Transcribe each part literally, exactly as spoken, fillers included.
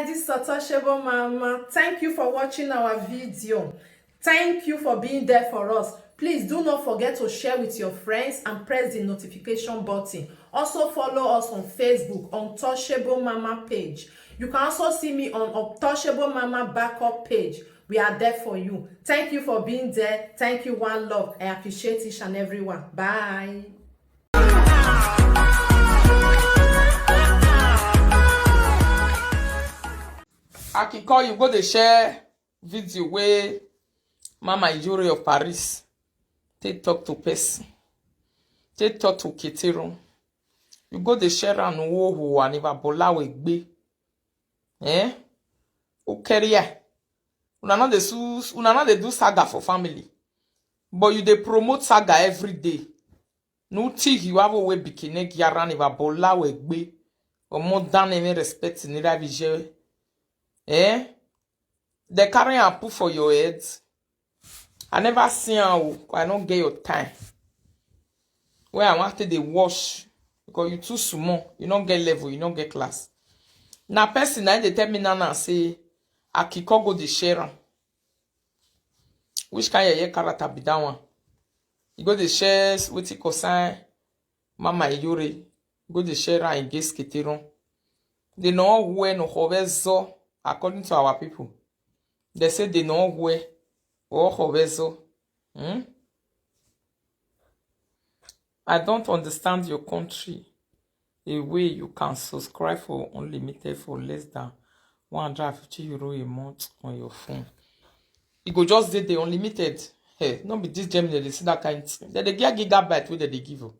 This is Untouchable Mama. Thank you for watching our video. Thank you for being there for us. Please do not forget to share with your friends and press the notification button. Also follow us on Facebook, Untouchable Mama page. You can also see me on Untouchable Mama backup page. We are there for you. Thank you for being there. Thank you, one love. I appreciate each and every one. Bye. Akiko, you go dey share video wey Mama Ijore of Paris take talk to person, take talk to Keteron. You go dey share am, wo ho, and if Abola we gbe. Eh? Ukeria. Una no dey su-, una no dey do saga for family. But you dey promote saga every day. No think you have a way bikini giaran if Abola we gbe. Or more than any respect in the Ravije. Eh? They carry and put for your head. I never see am o, I no get your time. Where I want to dey wash because you too small, you no get level, you no get class. Na person na dey tell me now now say Akiko go dey share am. Which kind of your character be that one? You go dey share wetin concern Mama Ijore, go dey share am against Keteron. They no wear no hovezo, according to our people. They say they no wear or hovezo. Hmm? I don't understand your country. A way you can subscribe for unlimited for less than one hundred fifty euro a month on your phone. You go just dey the unlimited. Hey, no be this Germany they see that kind thing. They, they get gigabyte wey they dey give you.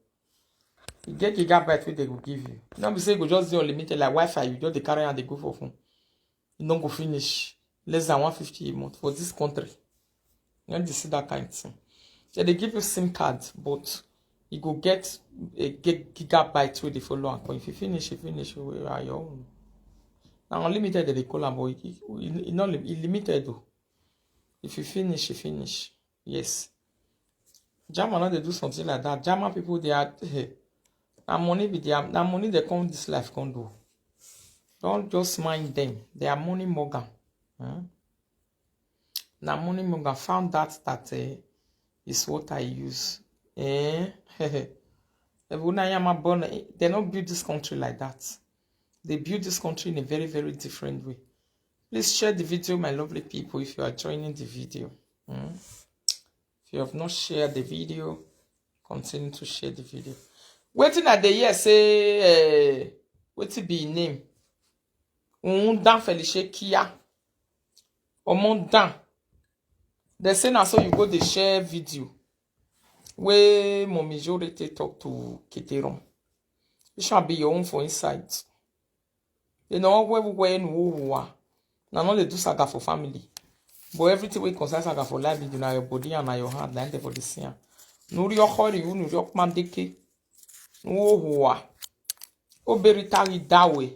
You get gigabyte wey they go give you. No be say you go just dey unlimited like Wi-Fi. You just dey carry and they go for phone. You no go finish less than one fifty a month for this country. You no dey see that kind thing. So they give you SIM card, but you go get a gig-, gigabyte wey dey follow am come. If you finish, you finish. You are your own. Now unlimited they dey call am, but e, e, e no lim-, e limited though. If you finish, you finish. Yes. German no dey do something like that. German people, they are, eh, na money be their, na money they come this life come do. Don't just mind them. They are money mogul. Hmm? Na money mogul found out that, eh, is what I use. Eh? Ebuna Yama born, eh, they no build this country like that. They build this country in a very, very different way. Please share the video, my lovely people, if you are joining the video. Hmm? If you have not shared the video, continue to share the video. Wetin I dey hear say, eh, wetin be im name? Undan Felice Kia. Omo Dan. They say na so you go dey share video wey Mommy Jore take talk to Keteron. It shall be your own for inside. They no wear, wear no wa. Na no dey do saga for family. But everything wey concern saga for life, you na your body and na your hand, na there for the same. Nuri okori, you nuri okmandeke. No wa. Oberi tari dawe.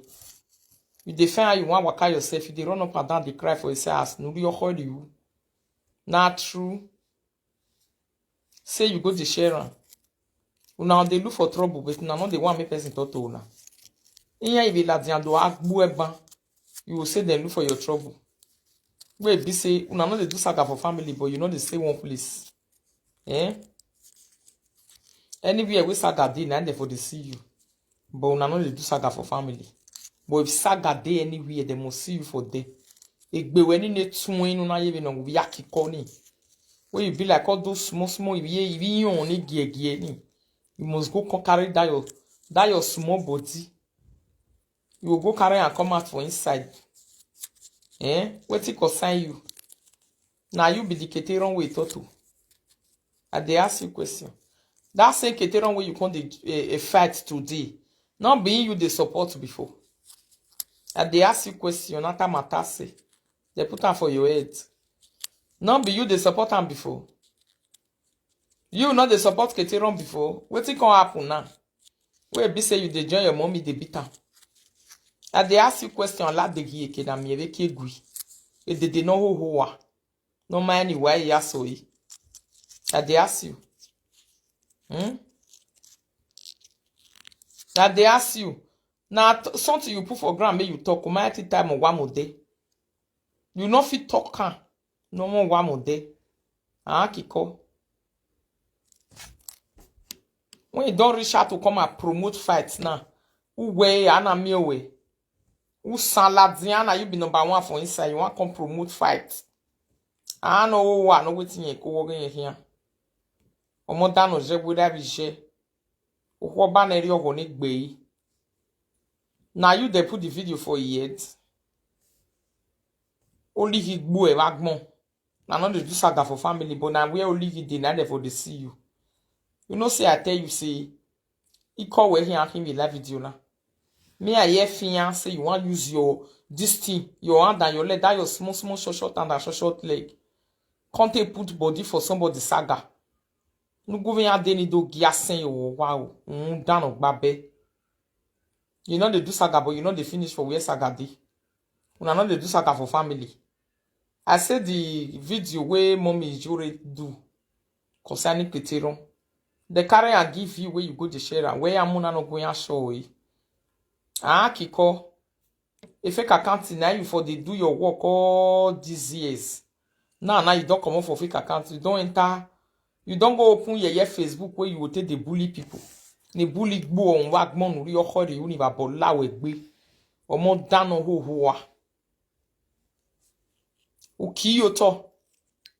You dey find how you wan waka yourself, you dey run up and down, dey cry for yourself as nuri okori you. Na true. Say you go dey share am. Una dey look for trouble, but una no dey want make person talk to una. Iya ibe la diando agbu eban. You go say dem look for your trouble. Wey be say una no dey do saga for family, but you no dey stay one place. Eh? Anywhere wey saga dey, na dem for dey see you. But una no dey do saga for family. But if saga dey anywhere, dem must see you for there. Egbe we ni ne tun inu na yebe na we yaki koni. When you be like all those small, small, if you, if you only gear, gear ni. You must go co-, carry that your, that your small body. You go go carry and come out for inside. Eh? Wetin concern you? Na you be the Keteron wey talk to. I dey ask you question. That same Keteron wey you come dey, eh, eh, fight today, no be you dey support before. I dey ask you question, Nata Matase. They put am for your head. No be you dey support am before. You no dey support Keteron before. Wetin come happen now? Wey be say you dey join your mommy dey beat am. I dey ask you question, Oladegi Ekedamiere Kegui. Edede no ho ho wa. No mind why you ask so e. I dey ask you. Hmm? I dey ask you. Na t- something you put for ground, make you talk. Umayati time wa mo dey. You no fit talk am. No one wa mo dey. Ah, Kiko. When you don't reach out to come and promote fights now, who way and a me way? Who salad Diana? You be number one for inside. You want come promote fight? I know who I know waiting you go working here. Omo dano je weda bi je. Oho ba na eri oho ni gbe. Now you dey put the video for yet. Only he gbo e wa gbon. Na no dey do saga for family, but na where only he dey na dey for dey see you. You know say I tell you say he call where he and him be live video na. Me I hear fian say you want use your this thing, your hand and your leg, that your small small short short hand and short short leg. Can't take put body for somebody saga. No go ya deni do gia sen yo wa o. Un dano gbabe. You know they do saga, but you know they finish for where saga dey. Una no dey do saga for family. I say the video where mommy Jure do concerning Peteron. They carry and give you where you go to share and where Amuna no going show. Ah, Kiko. A fake account na you for dey do your work all these years. Now, now you don't come up for fake account. You don't enter. You don't go open your, your Facebook where you will take the bully people. The bully gbo on wa gbon ri oko re uni ba bo lawe gbe. Omo dano ho ho wa. Ukiyoto.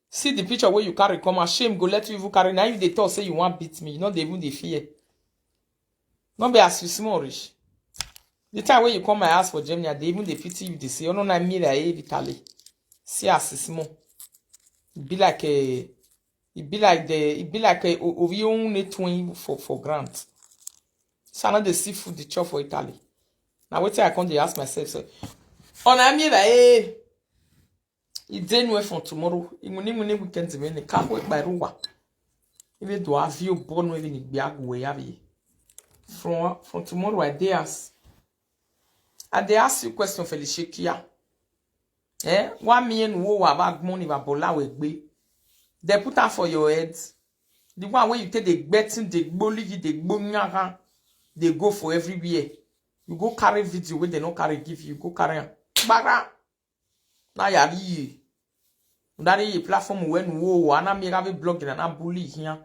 See the picture where you carry come out. Shame go let you even carry. Now you dey talk say you want beat me. You know they even dey fear. No be as you small rich. The time when you come my house for Germany, they even dey pity you. They say, "Oh no, na me that I Italy." See as it's small. It be like a, it be like the, it be like a o- ovi own twin for for grant. So I know they see food the chop for Italy. Now wait till I come, they ask myself, so, "Oh, na me that eh." It dey anywhere from tomorrow. Imuni muni weekend me ne ka we by ruwa. Even do have you born with ni gbe agu we have you. From from tomorrow I dey ask. I dey ask you question, Felicia Kia. Eh? Why me and wo wa bag money ba bola we gbe? They put am for your head. The one where you take the betting, the gboli, the gbonyara, they go for everywhere. You go carry video where they no carry give you. Go carry am. Bara. Na ya ri. That is a platform when wo ana me have a blog na na bully here.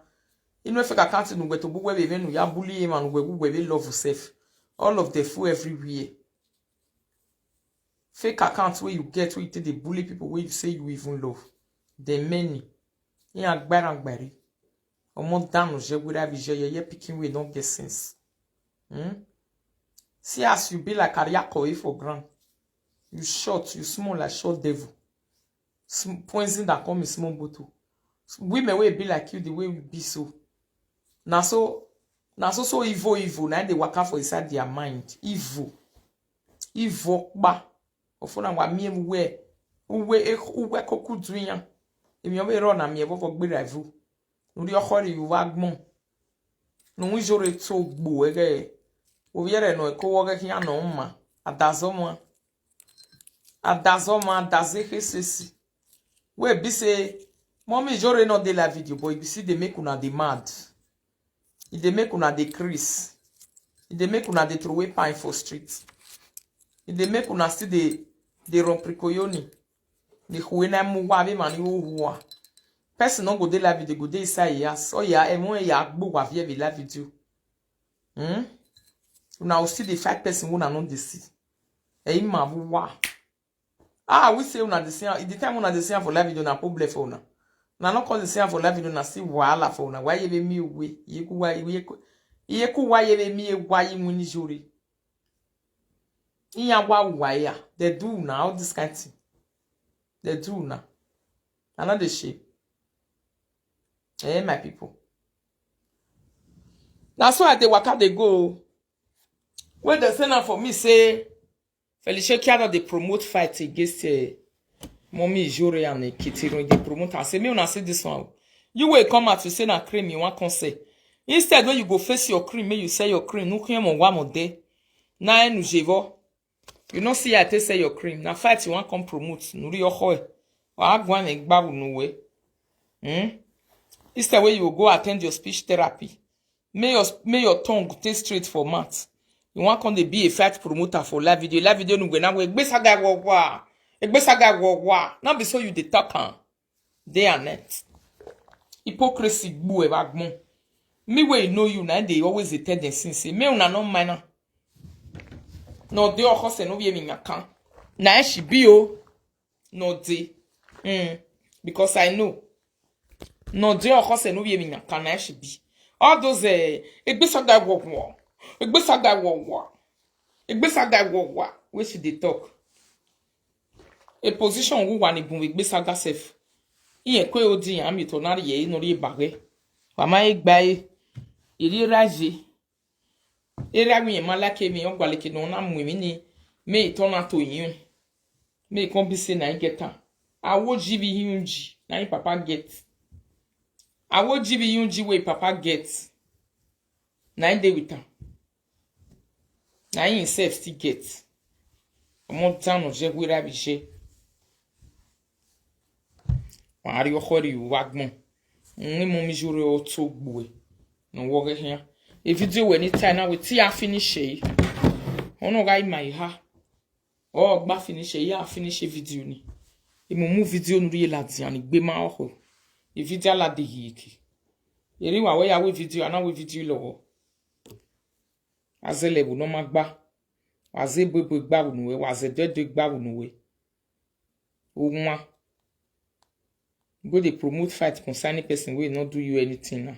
You know if I can't no we to bu we be no ya bully him and we we be love yourself. All of the fool everywhere. Fake accounts where you get where you take the bully people where you say you even love. The many. In agbara agbari. Omo dano je wira bi je ye picking we don't get sense. Hmm? See as you be like Ariako for ground. You short, you small like short devil. Sm- poison that come in small bottle. Women will be like you the way we be so. Now so now so so evil evil. Now they work out for inside their mind. Evil. Evil ba. Ofuna wa mi ewe. Uwe eh, uwe koku dunya. Emi owe ro na mi evo for gbera ivu. Nuri okori uwa gbon. Nu wi jore to gbo ege. Ovi ere no eko woge kia no ma. Adazoma. Adazoma, adaze kesesi. We be say, mommy jore no dey live video, but you see they make una dey mad. E dey make una dey craze. E dey make una dey throw away pine for street. E dey make una still dey dey run prikoyoni. The whole na mu wa be man you who are. Person no go dey live video, go dey inside yes. Oh yeah, e mo ya gbo wa via be live video. Hmm? Una will still dey fight person who na no dey see. E ma wa. Ah, we say una dey see am. The time una dey see am for live video na problem for una. Na no cause dey see am for live video na see wahala for una. Why you be me we? You go why you go. You go why you be me why you win jore. Iya wa wa ya. They do now all this kind thing. They do now. I know the shame. Eh, my people. That's why they work out they go. When they send am for me say Felicia Kiada dey promote fight against uh, Mommy Ijore and uh, Kitiro. They promote. I say me una see this one. You will come out to say na cream you want come say. Instead when you go face your cream, make you sell your cream. No cream on one more day. Na enu jevo. You no see I take sell your cream. Na fight you want come promote. Nuri your hoe. Wa agwan egbabu no way. Hmm? Instead when you go attend your speech therapy. May your may your tongue stay straight for mouth. You wan come dey be a fight promoter for live video. Live video nugwe na we egbe saga wo wa. Egbe saga wo wa. No be so you dey talk am. Day and night. Hypocrisy gbu e ba gbon. Me wey know you na dey always dey tell them since say me una no mind am. No dey oho se no be me nyakan. Na e she be o. No dey. Mm. Because I know. No dey oho se no be me nyakan na e she be. All those eh, egbe saga wo wo. Egbe saga wo wo. Egbe saga wo wo. Wey she dey talk. A position who wan even egbe saga sef. Iye kwe odi ya mi to na ye no ri bagwe. Mama e gba e. Iri raje. Iri awi ma like me o gba like no na mu mi ni. Me to na to yin. Me come be say na I get am. Awo G B Hyunji na him papa get. Awo G B Hyunji wey papa get. Na him dey with am. Na him himself still get. Omo down on je wira bi je. Wa ari o khori wa gbon. Ni mo mi jure o to gbu e. No wo ge here. A video we ni time na we ti a finish e. Ono ga my ha. O gba finish e ya finish video ni. E mo mu video nu ri la ti ani gbe ma oho. E video la de yiki. Eri wa we ya we video ana we video lo. Azele bu no ma gba. Waze bwebwe gba unu we, waze dede gba unu we. Ogunwa. Go dey promote fight concerning person wey no do you anything now.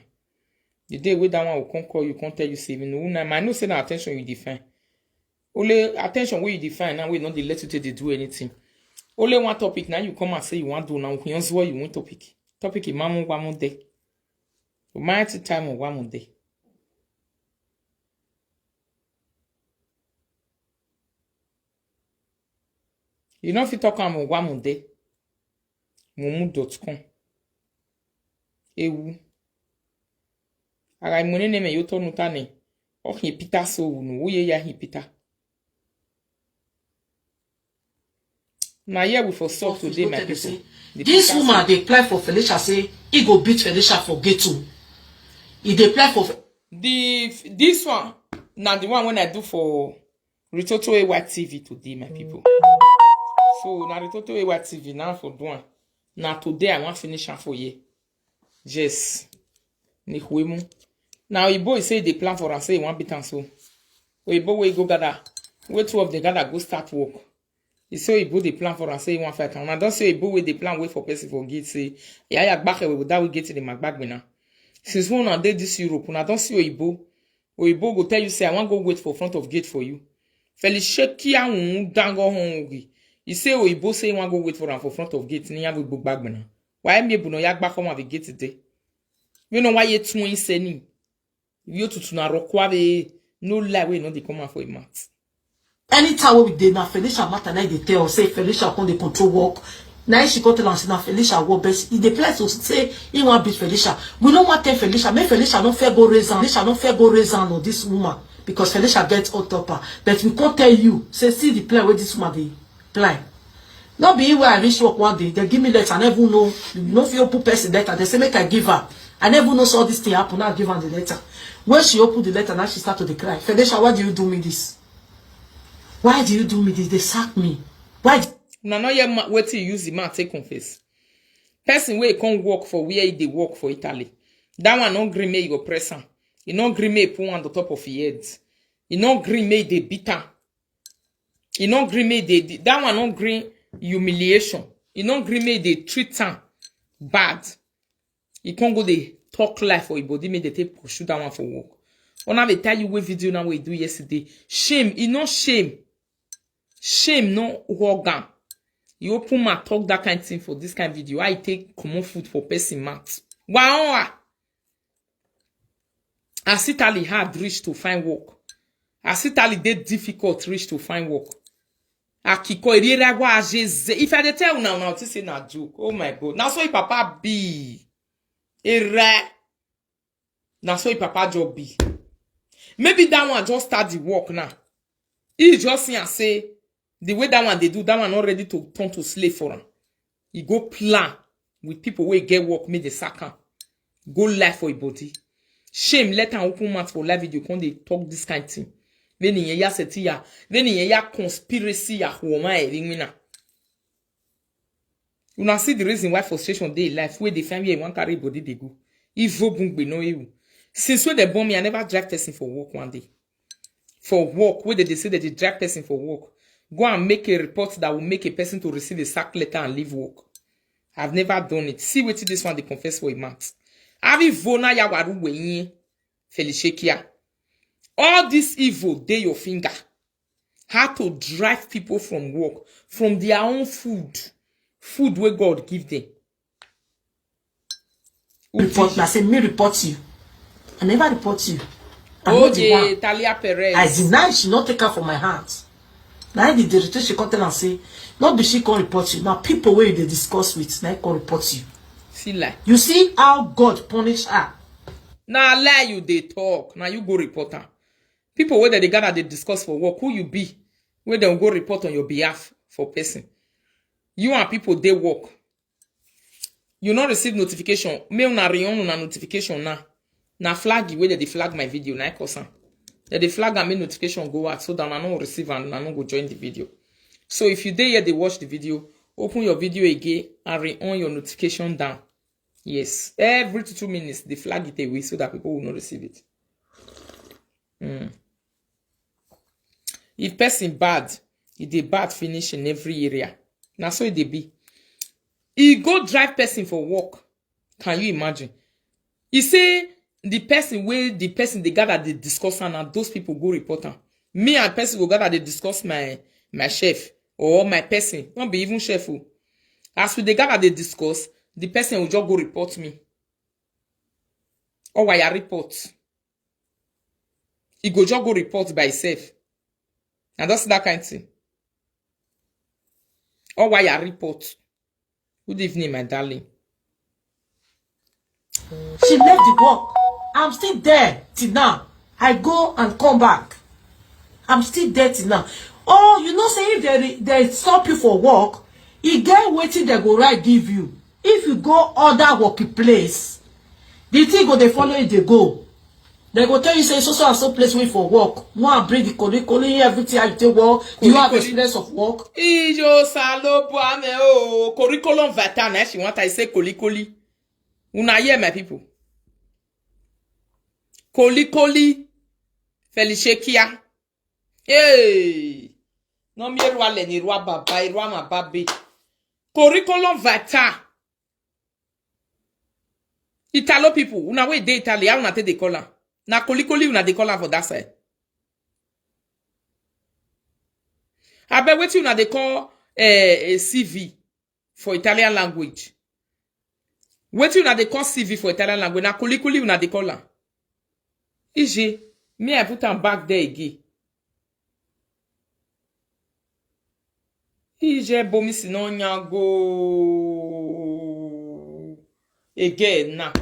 The day wey that one will come call you, come tell you say, you know, now I know say na attention you define. Only attention wey you define now, wey no dey let you take dey do anything. Only one topic now you come and say you wan do now. You answer you want topic. Topic imamu wamu de. Umayati time wamu de. You no fit talk am wamu de. Mumu dot com. Ewu. Ara imone neme yo tonu tane. Oh, he Peter so unu. Wo ye ya he Peter. Na here we for stop today, my people. The This Peter woman so dey apply for Felicia say he go beat Felicia for ghetto. He dey apply for Fe- The this one na the one when I do for Ritoto A Y T V today, my people. So na Ritoto A Y T V now for do am. Na today I wan finish am for here. Yes. Ni huemu. Now Igbo say they plan for am, say he wan beat am so. Oyibo wey go gather, wey two of them gather go start work. He say Oyibo dey plan for am, say he wan fight am. Una don see Oyibo wey dey plan wait for person for gate, say, "Ya, ya, gbake we, that we get the magbagbe now." Since when una dey this Europe, una don see Oyibo? Oyibo go tell you, say, "I wan go wait for front of gate for you." Felicia kia un dango hon ogi. He say Oyibo say he wan go wait for am for front of gate. Ni ya we gbagbe now. Why me bu no ya gbake ma the gate today? You know why you twin seni? If you to na rokwa be no lie wey no dey come out for a mat. Anytime wey we dey na Felicia matter na dey tell us say Felicia come dey control work. Na she come tell am say na Felicia work, but e dey play to say he wan beat Felicia. We no wan tell Felicia, make Felicia no fair go raise am. Felicia no fair go raise am on this woman because Felicia get hot topper. But we come tell you say see the plan wey this woman dey plan. No be where I reach work one day, they give me letter, I never know. You know if you open person letter, they say make I give her. I never know saw this thing happen. Now I give her the letter. When she opened the letter, now she start to dey cry. Felicia, why do you do me this? Why do you do me this? They sack me. Why? Una no hear wetin you use the man take confess. Person wey come work for where he dey work for Italy. That one no gree make you oppress am. He no gree make he put one on the top of his head. He no gree make they beat am. He no gree make they, that one no gree humiliation. He no gree make they treat am bad. He can't go dey talk life for his body, make they take pursue that one for work. Una dey tell you wey video now we do yesterday. Shame, e no shame. Shame no hug am. You open mouth talk that kind thing for this kind video. I take comot food for person mouth. Wow. As Italy hard reach to find work. As Italy dey difficult reach to find work. Akiko eriera wa ajeze. If I dey tell una, una think say na joke. Oh my God. Na so him papa be. Ere. Na so him papa just be. Maybe that one just start the work now. He just see and say, the way that one they do, that one not ready to turn to slave for him. He go plan with people wey get work, make the sack am. Go lie for him body. Shame, let am open mouth for live video, come dey talk this kind thing. Veni yen ya setia. Veni yen ya conspiracy ya huoma e vingwina. Una see the reason why frustration dey life, wey dey find where you wan carry body dey go. Ivo bungbe no ewu. Since wey dem born me, I never drive person for work one day. For work, wey dem dey say dem dey drive person for work. Go and make a report that will make a person to receive a sack letter and leave work. I've never done it. See wetin this one dey confess for a month. Avi vona ya waru wenye. Felicia Kia. All this evil dey your finger. How to drive people from work, from their own food, food wey God give them. Report. I say me report you. I never report you. I'm not the one. Talia Perez. I deny she not take her for my hand. Now the director she come tell and say, not be she come report you. Now people where they discuss with, now come report you. See lie. You see how God punish her. Now lie you dey talk. Now you go report her. People wey dem dey gather dey discuss for work, who you be? Wey dem go report on your behalf for person. You and people dey work. You no receive notification. Make una re-on una notification now. Na flag wey dem dey flag my video, na I cause am. Dem dey flag am make notification go out so that una no receive and una no go join the video. So if you dey here dey watch the video, open your video again and re-on your notification down. Yes, every two, two minutes, they flag it away so that people will not receive it. Mm. If person bad, e dey bad finish in every area. Na so e dey be. E go drive person for work. Can you imagine? E say the person wey the person dey gather dey discuss am, na those people go report am. Me and person go gather dey discuss my my chef or my person, no be even chef o. As we dey gather dey discuss, the person go just go report me. Or why I report? E go just go report by itself. Na just that kind thing. Or why I report? Good evening, my darling. She left the work. I'm still there till now. I go and come back. I'm still there till now. Oh, you know, say if they, they stop you for work, e get wetin they go right give you. If you go other working place, the thing go dey follow you dey go. They go tell you say so so and so place wey for work. One bring the koli koli, everything how you take work. You have Koli koli. Experience of work. Ijo salo buame o. Curriculum vitae, na she want I say koli koli. Una hear, my people. Koli koli. Felicia Kia. Hey. No mi erua le ni erua baba, erua ma babe. Curriculum vitae. Italo people, una wey dey Italy, how una take dey call am? Na koli koli una dey call am for that side. Abeg, wetin una dey call eh, a C V for Italian language? Wetin una dey call C V for Italian language? Na koli koli una dey call am. Ije, me I put am back there again. Ije bomisi no nyago again now.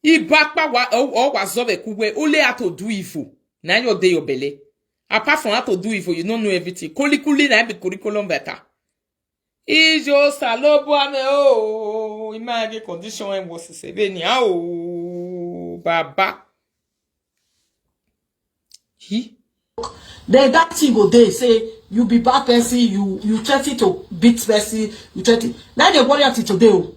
Ibakpa wa o wa zove kuwe, only how to do evil. Na your day your belle. Apart from how to do evil, you don't know everything. Koli koli na be curriculum vitae. Ijo salo buame o. Imagine condition and was se be ni o baba. He Then that thing go dey say you be bad person, you you threaten to beat person, you threaten. Now they worry until today. Oh.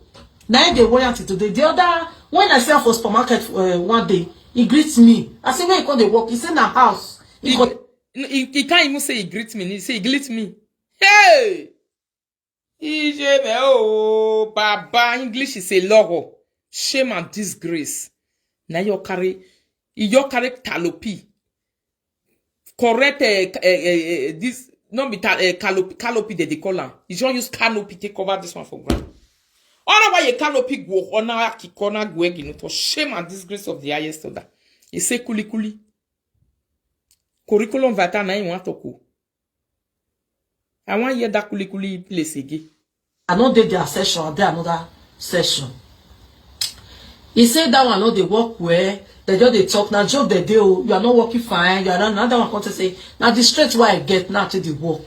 Now they worry until today. The other, when I sell for supermarket uh, one day, he greets me. I say, "Where you come dey work?" He say, "Na house." He He, go he, he can't even say he greets me. He say he greets me. Hey! Ije me oh, baba, English is a logo. Shame and disgrace. Now you carry, you carry talopi. Correct uh, uh, uh, this, not be ta- uh, calopi, calopi they, they call am. You should use canopy take cover this one for ground. Ona why a canopy go ona kikona gwegi no to shame and disgrace of the highest order. He say kuli kuli. Curriculum vitae na him want to go. I wan hear that kuli kuli place again. I no dey their session, I dey another session. He say that one no dey work well. They just dey talk na joke they dey oh. You are not working fine. You are not another one come to say na the straight why I get now to the work.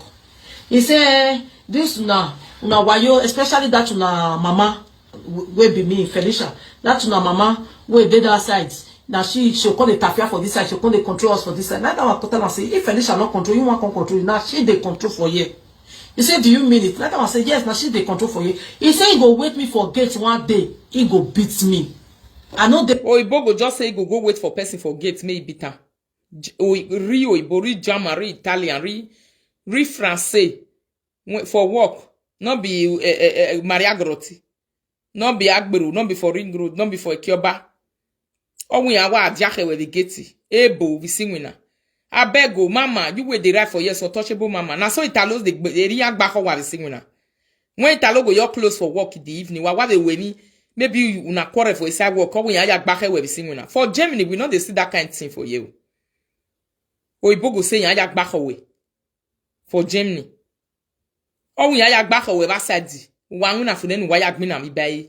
He say eh, this una una wayo, especially that una mama w- wey be me Felicia. That una mama wey dey that side. Now she she come dey tafia for this side, she come dey control us for this side. Now that one tell am say if Felicia not control, you want come control. Now she dey control for here. He said, "Do you mean it?" Now that one say yes. Now she dey control for here. He say he go wait me for gate one day. He go beat me. I know the Oyibo go just say go go wait for person for gate, may beat am. J- Oy- Ri Oyibo, Ri German, Ri Italian, Ri Ri Francais. Wait for work. Not be uh, uh, uh, Maria Grotti. Not be Agbero. Not be for Ring Road. Not be for Ekioba. Oh, we are what Jack with the gate. Ebo, we sing winner. I beg, oh, mama, you wait the right for yes, untouchable mama. Now so Italos the area back over the sing winner. When Italo go your clothes for work in the evening, why why they wait me? Maybe you una quarrel for a sidewalk. Come when you back away with sing winner. For Germany, we know they see that kind of thing for you. Oyibo go say you back away. For Germany. Oh, we are back away. Basadi. Wanguna for then why you been a me by.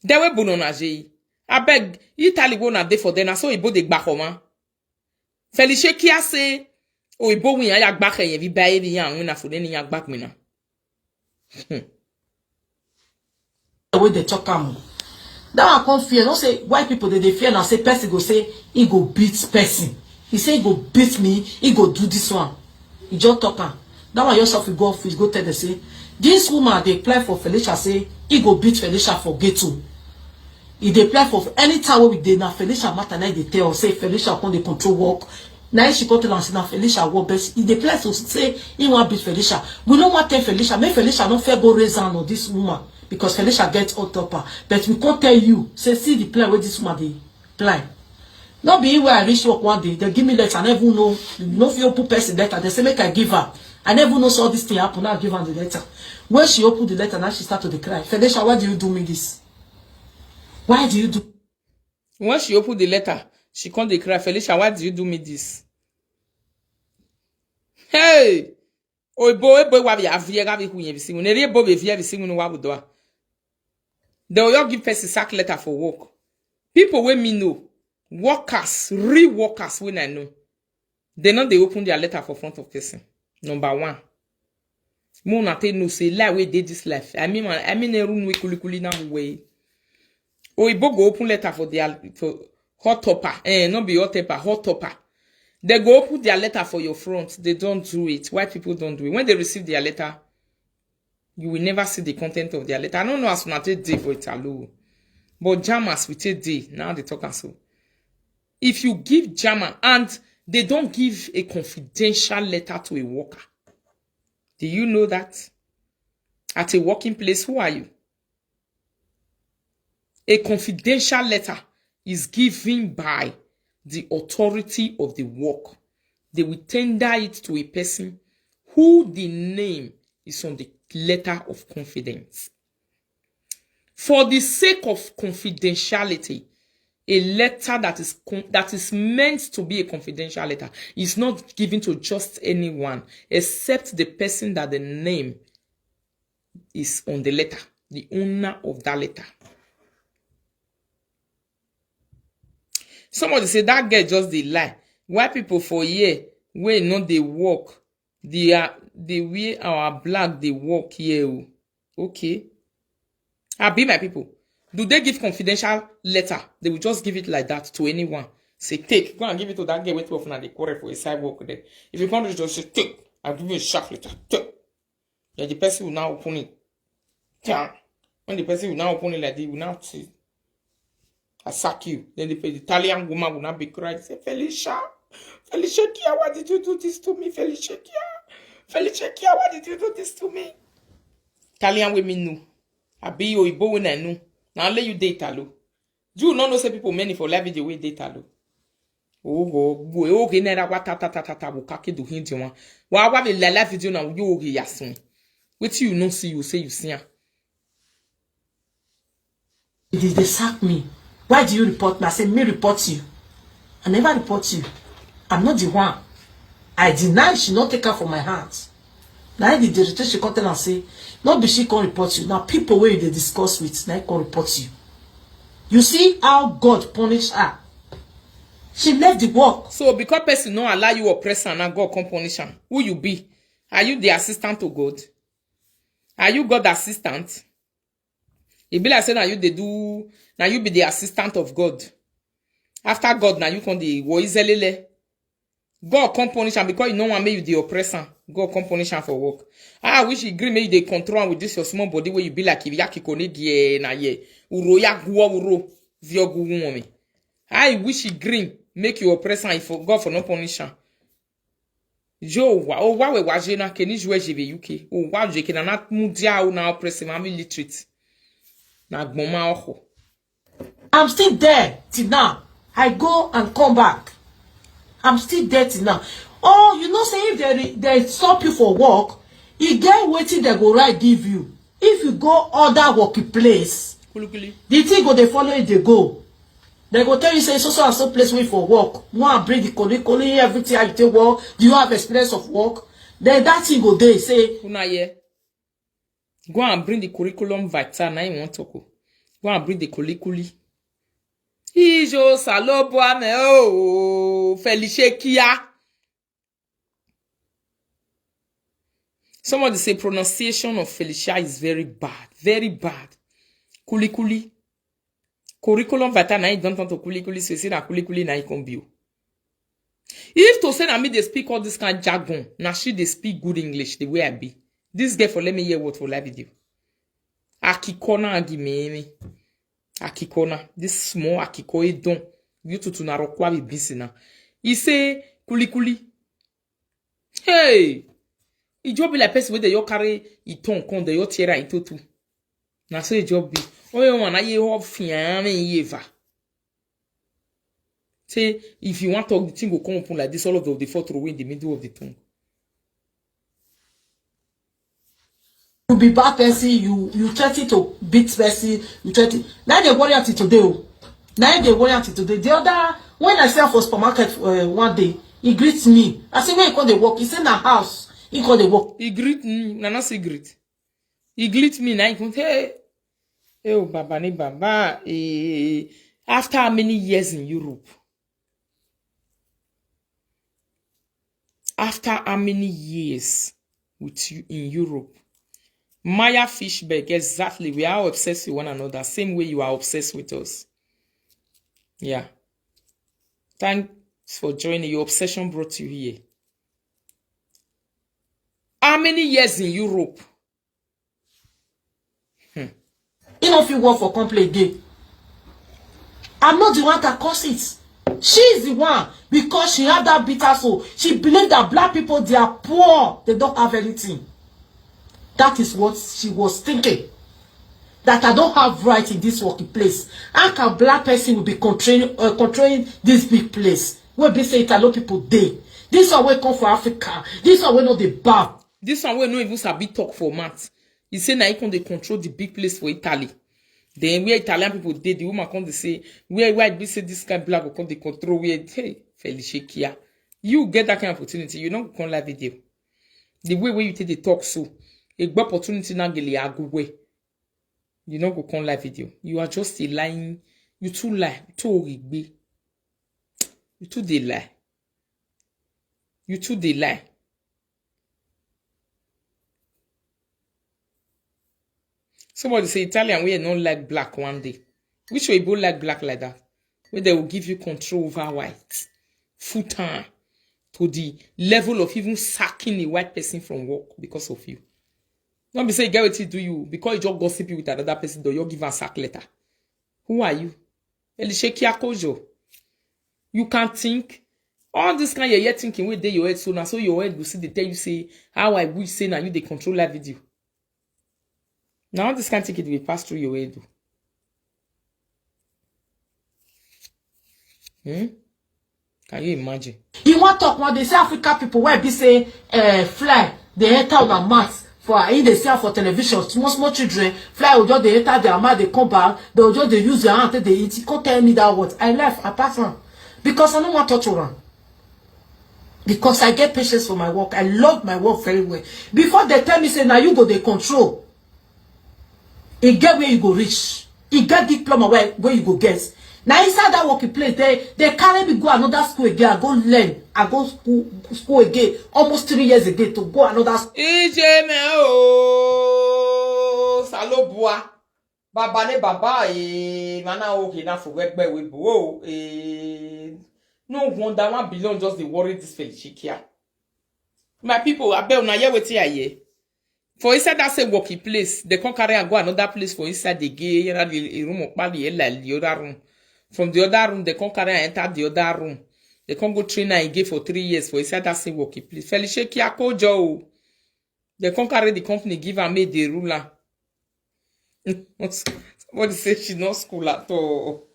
They were born on a J. I beg Italy won't a day for then. I saw a body back home. Felice Kia say, oh, a boy, I back a every by every young when I for then in your back me now. The way they talk am. That one come fear. Don't say why people they, they fear now. Say person go say he go beat person. He say he go beat me. He go do this one. He just talk am. That one yourself you go office go tell them say this woman they apply for Felicia say he go beat Felicia for ghetto. He dey apply for anytime wey we dey na Felicia matter na dey tell us say Felicia come dey control work. Na she come tell am say na Felicia work, but he dey apply to say he wan beat Felicia. We no wan tell Felicia make Felicia no fair go raise hand on this woman because Felicia get hot topper. But we come tell you say see the plan wey this woman dey plan. No be where I reach work one day, they give me letter. I never know, no fit open person letter. They say make I give her. I never know saw this thing happen. Now I give her the letter. When she opened the letter, now she start to dey cry. Felicia, why do you do me this? Why do you do? When she opened the letter, she come dey cry. Felicia, why do you do me this? Hey! Oyibo, ebo wa via via gavi hu yevi simu. Neri ebo be via vi simu no wa budoa. They will all give person sack letter for work. People wey me know, workers, real workers wey I know, they no dey open their letter for front of person. Number one. Mo na take know say lie wey dey this life. I mean, I mean, eru nwe kuli kuli na way. Oyibo go open letter for their for hot topper. Eh, no be hot topper, hot topper. They go open their letter for your front. They don't do it. Why people don't do it? When they receive their letter, you will never see the content of their letter. I don't know as una take dey for Italo, but Jamas we take dey now they talk am so. If you give Jama and they don't give a confidential letter to a worker, do you know that? At a working place, who are you? A confidential letter is given by the authority of the work. They will tender it to a person who the name is on the letter of confidence. For the sake of confidentiality, a letter that is con- that is meant to be a confidential letter is not given to just anyone except the person that the name is on the letter, the owner of that letter. Somebody say that girl just dey lie. Why people for here wey no dey work, they are the way our black dey work here o. Okay. I be my people. Do they give confidential letter? They will just give it like that to anyone. Say, take, go and give it to that girl. Wait for now. They quarrel for a sidewalk there. If you can't just say, take, I'll give you a sharp letter. Take. Then the person will now open it. Yeah. When the person will now open it like this, will now say, I sack you. Then the, the Italian woman will not be crying. Say, Felicia, Felicia Kia, why did you do this to me? Felicia Kia, Felicia Kia, why did you do this to me? Italian women know. I be you, Igbo when I know. Now let you date Italo. You no know say people many for live video wey dey Italo. Oh, go, go, okay, na that what ta ta ta ta ta will kake do him one. Why why the live video now you okay yasun? Wetin you no see you say you see am. They, they sack me. Why do you report me? I say me report you. I never report you. I'm not the one. I deny she not take her from my hands. Now the director she come tell and say, not be she come report you. Now people where they discuss with, now come report you. You see how God punish her. She left the work. So because person no allow you oppress her, now God come punish her. Who you be? Are you the assistant to God? Are you God assistant? E be like say now you they do now you be the assistant of God. After God, now you come the wo izelele. God come punish am because you no wan make you dey oppress am. God come punish am for work. Ah, I wish you gree make you dey control am with this your small body wey you be like if yaki kone die na ye. Uro ya guo uro. Viogu woman. I wish you gree make you oppress am if God for no punish am. Yo wa o wa we wa je na ke ni juwe je be U K. O wa je ke na na mudia o na oppress am illiterate. Na gbon ma oho. I'm still there till now. I go and come back. I'm still there till now. Oh, you know, say if they they stop you for work, you get waiting they go right give you. If you go other working place, Kulikuli. The thing go they follow it they go. They go tell you say so so and so place wait for work. One bring the curriculum, everything how you take work. Do you have experience of work? Then that thing go they say. Una here. Go and bring the curriculum vitae. Now you want to go. Go and bring the kulikuli. Ijo salobo ame o Felicia Kia. Somebody say pronunciation of Felicia is very bad, very bad. Kulikuli. Curriculum vitae na e don turn to kulikuli, so say na kulikuli na e come be o. If to say na me dey speak all this kind jargon, na she dey speak good English the way I be. This girl for let me hear word for live video. Akikona agimeme. Akikona. This small akiko e don. You tutu na rokwa be busy na. He say kulikuli. Hey! E just be like person wey dey your carry e tongue come dey your tear into two. Na so e just be. Oyo wan na ye ho fian me ye va. Say if you want talk the thing go come open like this, all of them dey fall through in the middle of the tongue. You be bad person, you you threaten to beat person, you threaten. Now they worry until today. Oh. Now they worry until today. The other when I sell for supermarket uh, one day, he greets me. I say where you call the work? He say na house. He call the work. He greet me, na not say greet. He greet me, now he come hey, hey, oh, baba ni baba. Eh, after how many years in Europe? After how many years with you in Europe? Maya Fishberg, exactly. We are obsessed with one another, same way you are obsessed with us. Yeah. Thanks for joining. Your obsession brought you here. How many years in Europe? He no fit work for company again. I'm not the one that cause it. She is the one because she had that bitter soul. She believed that black people they are poor, they don't have anything. That is what she was thinking. That I don't have right in this working place. How can black person will be controlling uh, controlling this big place? Where be say Italo people dey. This one wey come for Africa. This one wey no dey bow. This one wey no even sabi talk for mouth. He say na he come dey control the big place for Italy. Then where Italian people dey, the woman come dey say where why be say this kind black go come dey control where hey Felicia Kia. You get that kind of opportunity, you no go come live video. The way wey you take dey talk so, a good opportunity na gele agu way. You no go come live video. You are just a lying. You too lie. You too origbe. You too dey lie. You too dey lie. Somebody say Italian wey no like black one day. Which way you go like black like that? Wey they will give you control over white full time to the level of even sacking a white person from work because of you. No be say e get wetin do you because you just gossip you with another person, though you give am sack letter. Who are you? Elishekia Kojo. You can think. All this kind of yeye thinking wey dey your head so na so your head go still dey tell you say how I wish say na you dey control live video. Na all this kind thinking dey pass through your head o. Hmm? Can you imagine? He wan talk one day say Africa people wey be say uh, fly dey enter on a mat for he dey see am for television small small children fly ojo dey enter their mouth dey come back dey ojo dey use their hand take dey eat he come tell me that word I laugh I pass am because I no wan torture am because I get patience for my work I love my work very well before they tell me say na you go dey control e get where you go reach e get diploma wey wey you go get na inside that working place they they carry me go another school again I go learn I go school school again almost three years again to go another school. Ije me o Salobua. Baba ne baba, eh, mana okay na for work by we bo, eh. No wonder one billion just dey worry this Felicikia. My people, I bet una hear wetin I hear. For inside that same working place, they come carry and go another place for inside the gay, you know, the room of the other room. From the other room, they come carry and enter the other room. They come go train her again for three years for inside that same working place. Felicikia Kojo, they come carry the company, give her, made the ruler. Somebody say she no school at all.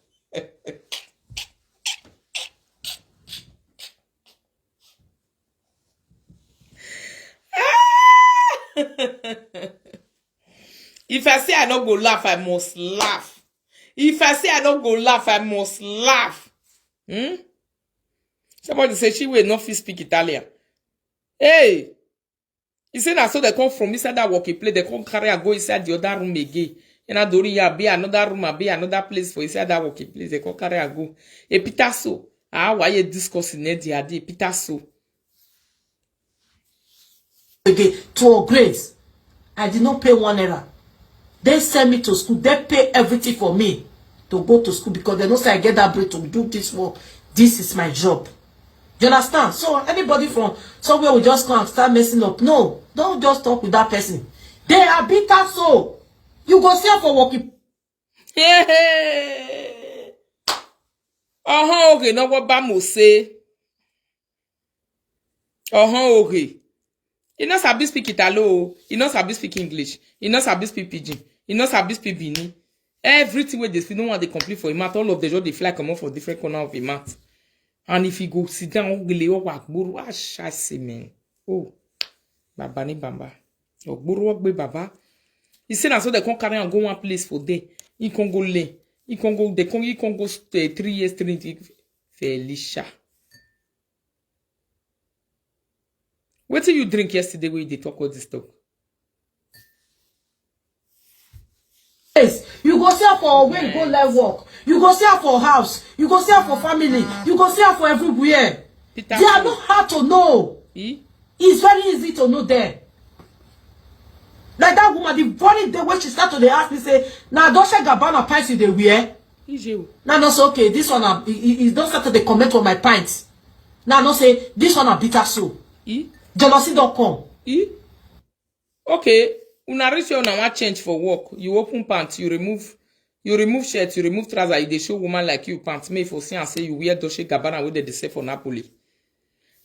If I say I no go laugh, I must laugh. If I say I no go laugh, I must laugh. Hmm? Somebody say she will not fit speak Italian. Hey, he said that so they come from inside that working place, they come carry and go inside the other room again. And I don't ya be another room, be another place for inside that working place. They come carry and go. A Peter so. Ah, why you discussing it the other day? Peter so. Again, to our grace, I did not pay one naira. They send me to school. They pay everything for me to go to school because they know say I get that bread to do this work. This is my job. You understand? So anybody from somewhere will just come and start messing up. No, don't just talk with that person. They are bitter so. You go see her for working. Hey, hey. Uh-huh, okay, no what Bamo say. Uh-huh, okay. He not sabi speak Italo. He not sabi speak English. He not sabi speak Pidgin. He not sabi speak Bini. Everything where they speak, no one they complete for him mouth. All of the job they fly come up for different corner of him mouth. And if he go sit down, ogele or wakburu, ah, shasi man. Oh, baba ni baba. Ogburu ogbe baba. He said, "I saw they come carry and go one place for day. He can go lay. He can go, they can, he can go stay three years, three years." Felicia. What did you drink yesterday when they talk all this talk? Yes, you go see her for where you go learn work. You go see her for house. You go see her for family. You go see her for everywhere. Peter They are Pan. Not hard to know. Eh? It's very easy to know them. Like that woman, the very day when she started to dey ask me, say, "Now, Dolce Gabbana pants you dey wear?" Ije o. Now, no say, "Okay, this one, I, I, I don't start to dey comment on my pants." Now, no say, "This one, I bitter so." Eh? Jealousy don't come. Eh? Okay, una reach here, una wan change for work. You open pants, you remove, you remove shirt, you remove trouser, you dey show woman like you pants. May for see and say you wear Dolce Gabbana wey dem dey sell for Napoli.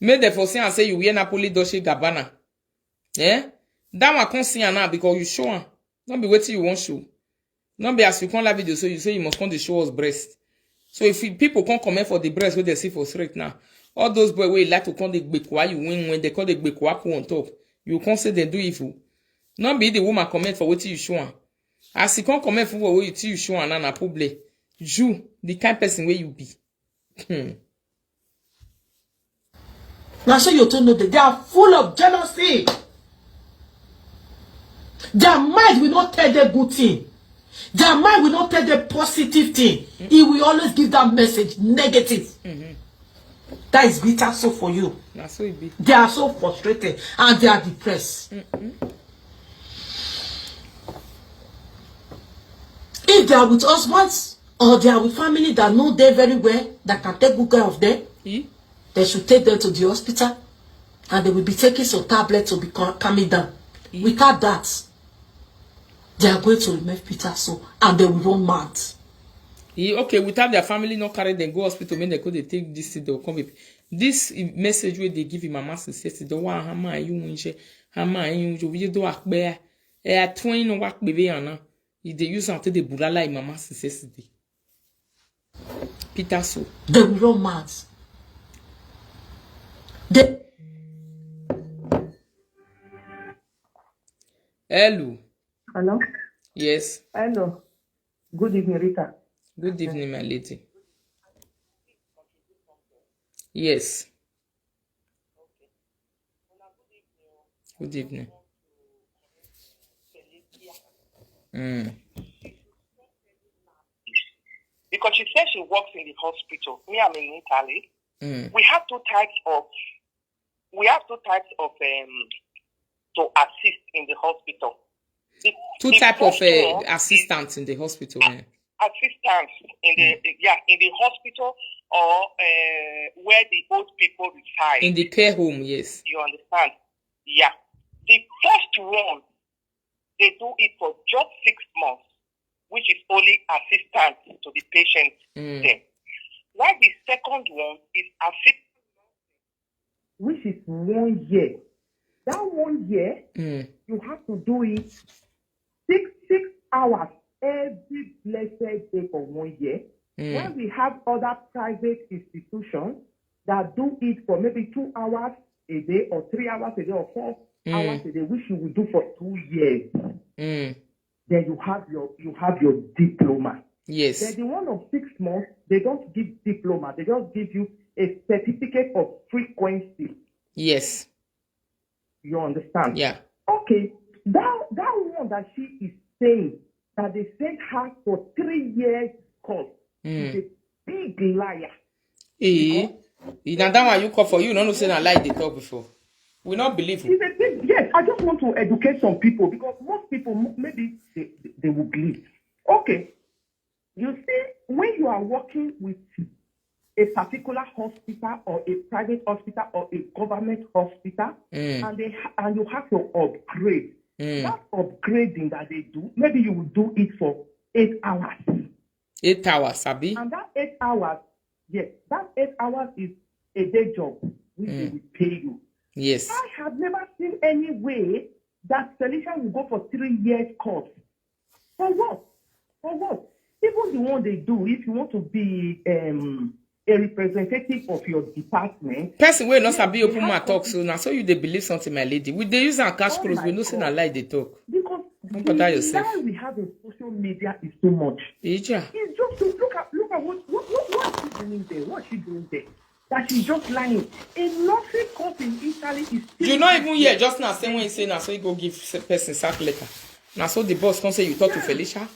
May dem for see and say you wear Napoli Dolce Gabbana. Eh? That one come see am now because you show am. No be wetin you wan show. No be as you come live video, so you say you must come dey show us breast. So if you, people come comment for the breast wey they see for straight now, all those boys wey like to come dey gbekwa you win when they come dey gbekwa put on top, you come say they do evil. No be the woman comment for wetin you show am. As he come comment for what you, you show am na, na problem. You, the kind person wey you be. Hmm. Now so you to know that they are full of jealousy. Their mind will not tell them good thing. Their mind will not tell them positive thing. It will always give that message negative. That is bitter so for you. Na so e be. They are so frustrated and they are depressed. If they are with husbands or they are with family that know them very well, that can take good care of them, Eh? They should take them to the hospital and they will be taking some tablets to be cal-, calming down. Eh? Without that, they are going to remain bitter so and they will run mad. Eh, okay, without their family not carry them go hospital, make they go dey take this thing, they will come with this message wey they give him mama since yesterday. Wa hama you winche, hama you winche, we do akpe. Eh, a twin no work baby ana. He dey use am take dey bulala him mama since yesterday. Peter so. They will run mad. They Hello. Hello? Yes. Hello. Good evening, Rita. Good evening, my lady. Yes. Good evening. Mm. Because she said she works in the hospital. Me, I'm in Italy. Mm. We have two types of, we have two types of, um, to assist in the hospital. Two type of uh, assistants in the hospital. Eh? Assistants in the mm. yeah in the hospital or uh, where the old people reside in the care home. Yes, you understand. Yeah, the first one they do it for just six months, which is only assistance to the patient. Mm. Then, while the second one is assistance, which is one year. That one year, mm. you have to do it six six hours every blessed day for one year. Mm. When we have other private institutions that do it for maybe two hours a day or three hours a day or four mm. hours a day, which you will do for two years, mm. then you have your you have your diploma. Yes. Then the one of six months, they don't give diploma. They just give you a certificate of frequency. Yes. You understand? Yeah. Okay. That that one that she is saying that they sent her for three years course mm. is a big liar. Eh, na that one you call for you no know say na lie dey talk before. We not believe. It's a thing. Yes, I just want to educate some people because most people maybe they, they will believe. Okay, you see, when you are working with a particular hospital or a private hospital or a government hospital, mm. and they and you have to upgrade. Mm. That upgrading that they do, maybe you will do it for eight hours. Eight hours, Abi. And that eight hours, yes, that eight hours is a day job which mm. they will pay you. Yes. I have never seen any way that Felicia will go for three years course. For what? For what? Even the one they do, if you want to be um, a representative of your department. Person wey no sabi open mouth talk so na so you dey believe something, my lady. We dey use am catch cruise. We know say na lie dey talk. Because no bother yourself. The lie we have in social media is too much. Ija. It's just to look at look at what what what what is she doing there? What is she doing there? That she's just lying. A nothing comes in Italy is still. You no even hear just now say when you say na so you go give person sack letter. Na so the boss come say you talk to Felicia.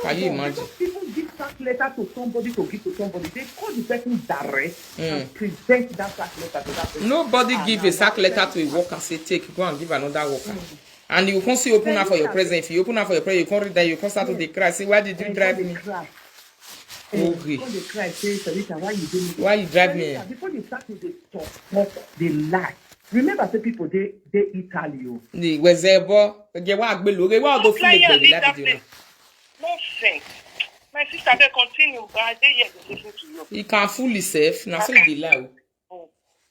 Can you imagine? People give sack letter to somebody to give to somebody. They call the person direct mm. and present that sack letter to that person. Nobody ah, give a sack letter to a worker, say take, go and give another worker. Mm. And you can't see open up for your present. If you open up for your present, you can't read that, you can't start to mm. cry. Say, why did you drive me? Okay. Come dey cry say Felicia, why you do me? Why you drive me? Before you start to dey talk, talk, dey lie. Remember say people dey dey Italy o. Ni wezebo, ge wa gbe lore wa do feel like that video. Nonsense. My sister, they continue, but I dey here to listen to you. He can fool himself. Na so he dey lie.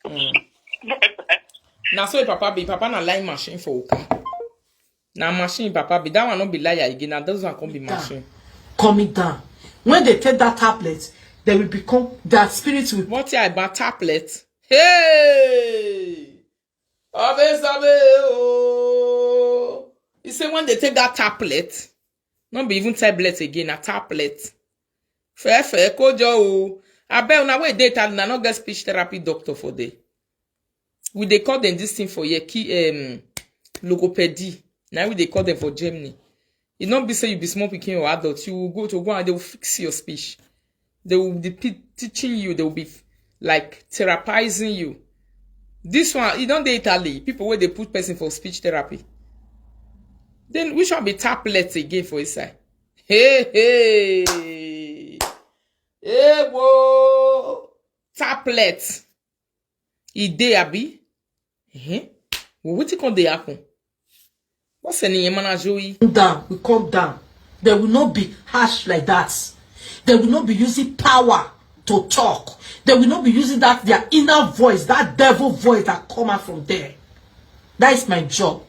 Mm. Na so papa be papa na line machine for Oka. Na machine papa be that one no be liar again. Na those one come be machine. Coming down. When they take that tablet, they will become their spirit will. What I about tablet? Hey, Abe Sabe oh. He say when they take that tablet, not be even tablet again, a tablet. Fair fair kojo o. Abeg una wey dey Italy na no get speech therapy doctor for there. We dey call them this thing for here key um, logopedy. Now we dey call them for Germany. E no be say you be small pikin or adult, you will go to go and they will fix your speech. They will be teaching you, they will be like therapizing you. This one, e don dey Italy, people wey dey put person for speech therapy. Then which one be tablet again for inside? Hey hey. Hey wo. Tablet. E dey abi? Eh? Well, wetin come dey happen? What's the name, man? Joey? Down, we come down. They will not be harsh like that. They will not be using power to talk. They will not be using that their inner voice, that devil voice that come out from there. That is my job.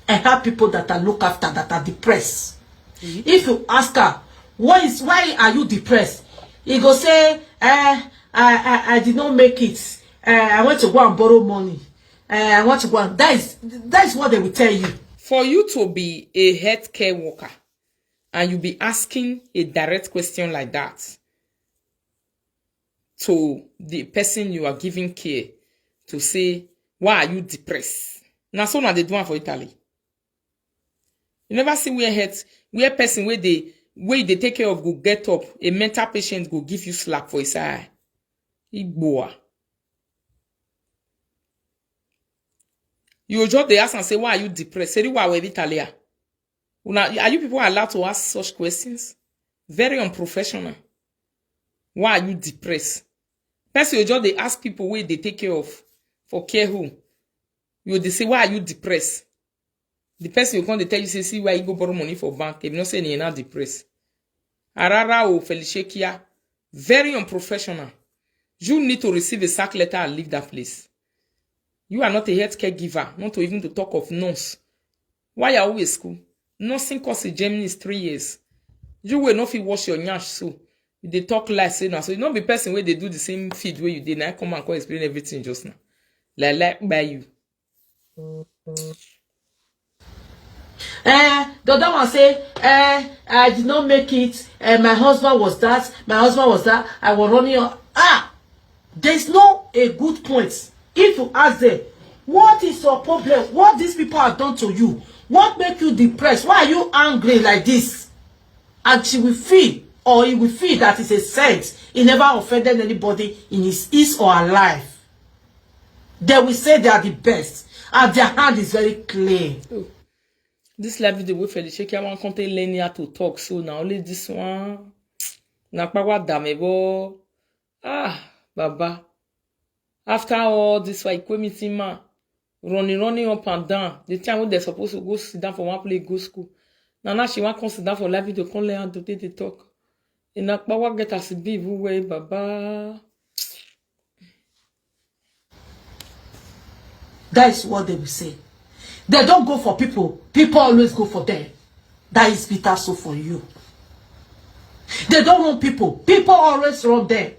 I have people that I look after that are depressed. Mm-hmm. If you ask her, what is why are you depressed? He go say, eh, I, I, I did not make it. Eh, I went to go and borrow money. Eh, I want to go and that is that is what they will tell you. For you to be a healthcare worker and you be asking a direct question like that to the person you are giving care to say, why are you depressed? Now so now they do one for Italy. You never see where health where person where they where they take care of go get up, a mental patient go give you slap for his eye. Igboa. You just dey ask and say, "Why are you depressed?" Say, "Why we Italia?" Una, are you people allowed to ask such questions? Very unprofessional. Why are you depressed? Person you just dey ask people wey dey take care of for care home. You dey say, "Why are you depressed?" The person you come dey tell you say, "See why you go borrow money for bank." If you not say you're not depressed. Arara o Felicia Kia, very unprofessional. You need to receive a sack letter and leave that place. You are not a healthcare giver, not to even to talk of nurse. Why are we school? Nursing course in Germany is three years. You will not fit wash your nyash so. You dey talk like say na so. You no be person wey dey do the same field wey you dey. Na come and come explain everything just now. Like like by you. Eh, the other one say, eh, I did not make it. Eh, my husband was that. My husband was that. I was running on. Ah, there's no a good point. If you ask them, what is your problem? What these people have done to you? What make you depressed? Why are you angry like this? And she will feel, or he will feel that it's a sense. He never offended anybody in his, his or her life. They will say they are the best, and their hand is very clean. This live video wey Felicia Kia wan come take learn how to talk, so na only this one. Na power damebo. Ah, Baba. After all this, why quit meeting man? Running, running up and down. The time when they're supposed to go sit down for one place, go school. Now, now she want come sit down for live video, come learn how to take the talk. And na power get as e be, even way, Baba. That is what they will say. They don't go for people. People always go for them. That is bitter so for you. They don't run people. People always run them.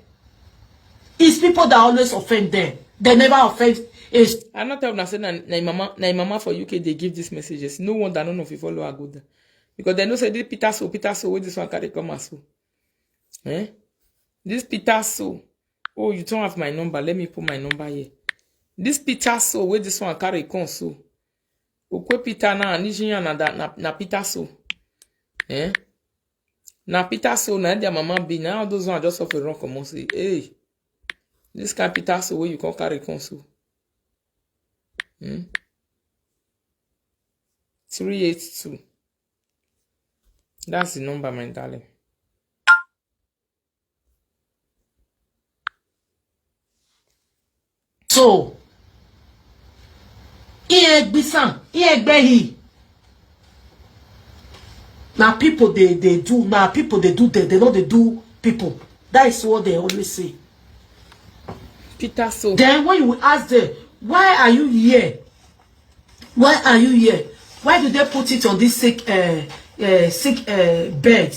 It's people that always offend them. They never offend. Is I not tell una say na na im mama, na im mama for U K dey give these messages. No wonder none of you follow her go there. Because they know say this Peter so, Peter so, wey this one carry come as so. Eh? This Peter so. Oh, you don't have my number. Let me put my number here. This Peter so, wey this one carry come so. Okwe Peter na, Nijinya na, na, na Peter so. Eh? Na Peter so, na their mama be. Now those one just off a run come and say, "Hey, this kind Peter so wey you come carry come so." Hmm? Three eight two. That's the number, my darling. So, ihe gbisan, ihe gbehi. Now people they, they do, now people they do, they, they know they do people. That is what they always say. Peter so. Then when you will ask them, "Why are you here? Why are you here? Why do they put it on this sick, uh, uh, sick uh, bed?"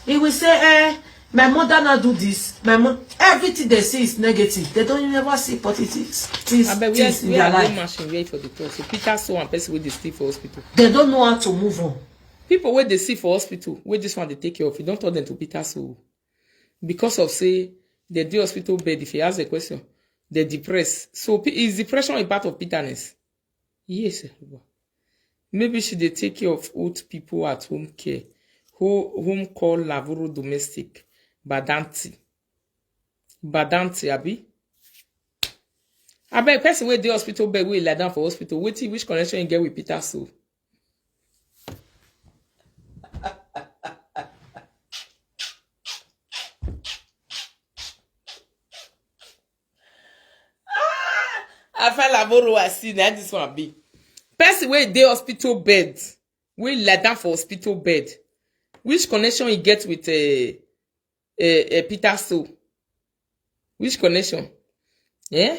He will say, "Eh, my mother not do this. My mo-, everything they see is negative. They don't never see positive things, I bet we things in we their are no life. Machine wait for the call. So Peter so and person wey dey sleep for hospital. They don't know how to move on." People wey dey sleep for hospital, wey this one dey take care of, you don't turn them to Peter so. Because of say they dey hospital bed, if you ask the question, they depressed. So pe- is depression a part of bitterness? Yes, Baba. Maybe she dey take care of old people at home care. Ho- home call Lavoro domestic. Badanti. Badanti, abi? I bet person wey dey hospital bed wey lie down for hospital. Wetin, which connection you get with Peter so? I find Lavoro, I see na this one be. Person wey dey hospital bed, wey lie down for hospital bed. Which connection he get with uh, uh, uh, Peter so? Which connection? Eh?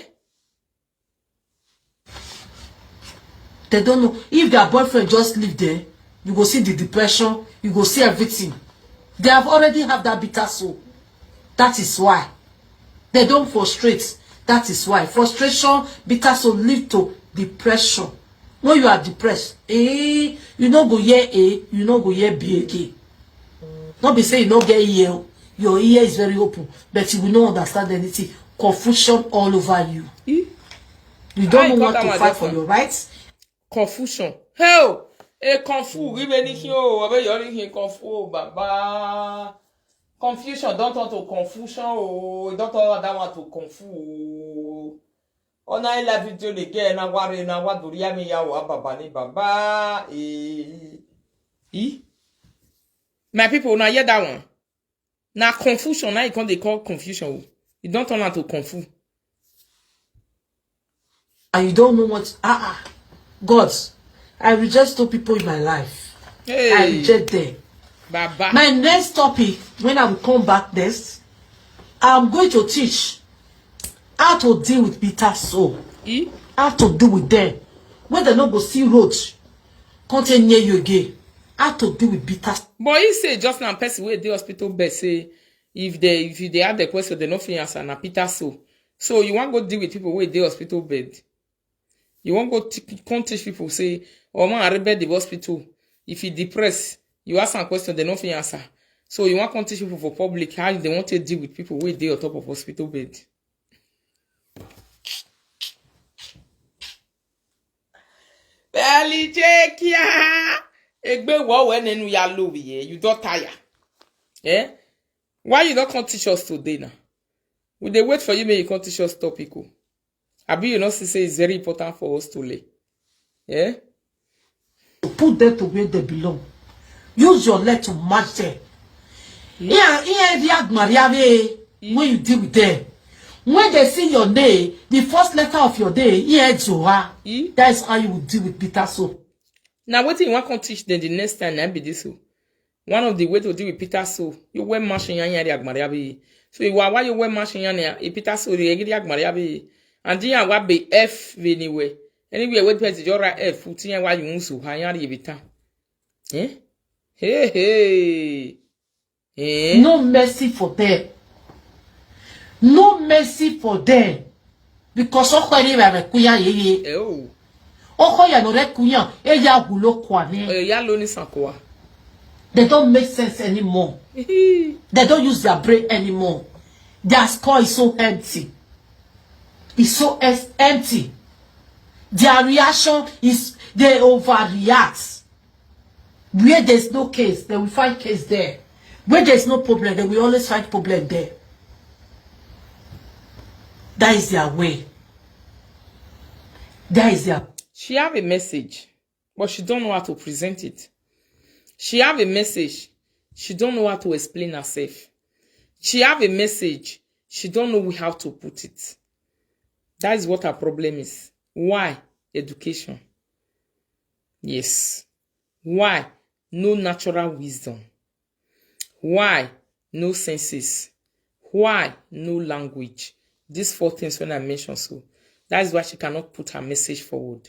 They don't know. If their boyfriend just leave there, you go see the depression, you go see everything. They have already have that bitter soul. That is why they don't frustrate. That is why frustration, bitter soul lead to depression. When you are depressed, eh, you no go hear A, you no go hear B again. Not be say you no get ear. Your ear is very open, but you will not understand anything. Confusion all over you. You don't know what to fight for your rights. Confusion. Hell, a confu. Give anything. Oh, I bet you anything confu. Oh, Baba. Confusion don't turn to confusion. Oh, don't turn that one to confu. Oh. Ona ila video le ke na ware na wa dori ami ya wa baba ni baba. Eh. Eh? My people, now hear that one. Now confusion, now you come they call confusion. You don't turn out to confu. And you don't know what. Ah, ah. God, I reject two people in my life. Hey. I reject them. Baba. My next topic, when I will come back next, I'm going to teach how to deal with bitter soul. Eh? How to deal with them. When they not go see road, can't near you again. How to deal with bitter But he say just now person wey dey hospital bed say if they if you dey ask the question they no fit answer na Peter so. So you wan go deal with people wey dey hospital bed. You wan go t- come teach people say omo are bed the hospital. If you depress, you ask am question they no fit answer. So you wan come teach people for public how they wan take deal with people wey dey on top of hospital bed. Belijekia. Egbe wo we nenu ya lowi ye. You don tire. Eh? Why you not come teach us today now? We dey wait for you make you come teach us topic o. Abi you not see say it's very important for us to learn. Eh? Put them to where they belong. Use your leg to match them. Yeah, yeah, the Agmariave, when you deal with them. When they see your name, the first letter of your name, yeah, Joa. E? That is how you will deal with bitter soul. Now what you want come teach them the next time na be this o. One of the way to deal with Peter so you wear machine yan yari agmariabi. So you why you wear machine yan ya e Peter so the egidi agmariabi. And then what be F anywhere. Anywhere where person just write F put yan why you so high yan Peter. Eh? Hey hey. Eh? No mercy for them. No mercy for them. Because Okoye Rekuya yeye. Eh oh. Okoye no Rekuya, eya gulo kwane. Eh ya lo ni sankoa. They don't make sense anymore. They don't use their brain anymore. Their skull is so empty. It's so es- empty. Their reaction is they overreact. Where there's no case, they will find case there. Where there's no problem, they will always find problem there. That is their way. That is their She have a message, but she don't know how to present it. She have a message, she don't know how to explain herself. She have a message, she don't know how to put it. That is what her problem is. Why? Education. Yes. Why? No natural wisdom. Why? No senses. Why? No language. These four things when I mention so. That is why she cannot put her message forward.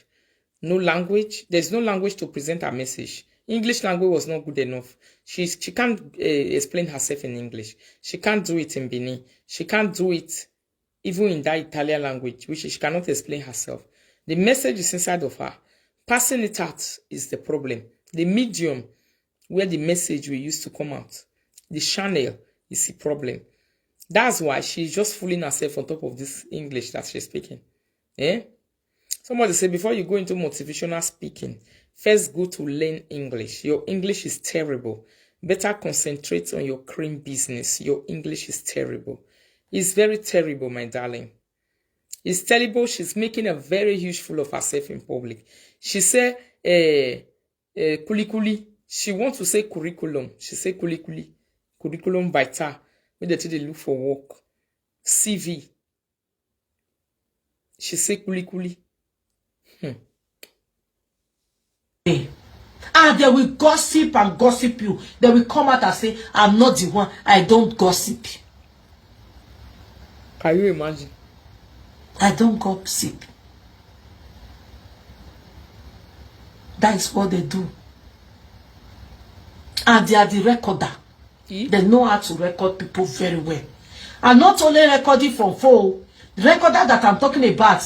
No language. There's no language to present her message. English language was not good enough. She she can't uh, explain herself in English. She can't do it in Benin. She can't do it even in that Italian language, which she cannot explain herself. The message is inside of her. Passing it out is the problem. The medium where the message will use to come out, the channel is the problem. That's why she's just fooling herself on top of this English that she's speaking. Eh? Somebody say before you go into motivational speaking, first go to learn English. Your English is terrible. Better concentrate on your cream business. Your English is terrible. It's very terrible, my darling. It's terrible. She's making a very huge fool of herself in public. She said, eh, eh, kuli kuli. She wants to say curriculum. She said kuli kuli. Curriculum vitae. When they take a look for work. C V. She say kuli kuli. And they will gossip and gossip you. They will come out and say, I'm not the one. I don't gossip. Can you imagine? I don't gossip. That is what they do. And they are the recorder. Eh? They know how to record people very well. And not only recording from phone, the recorder that I'm talking about,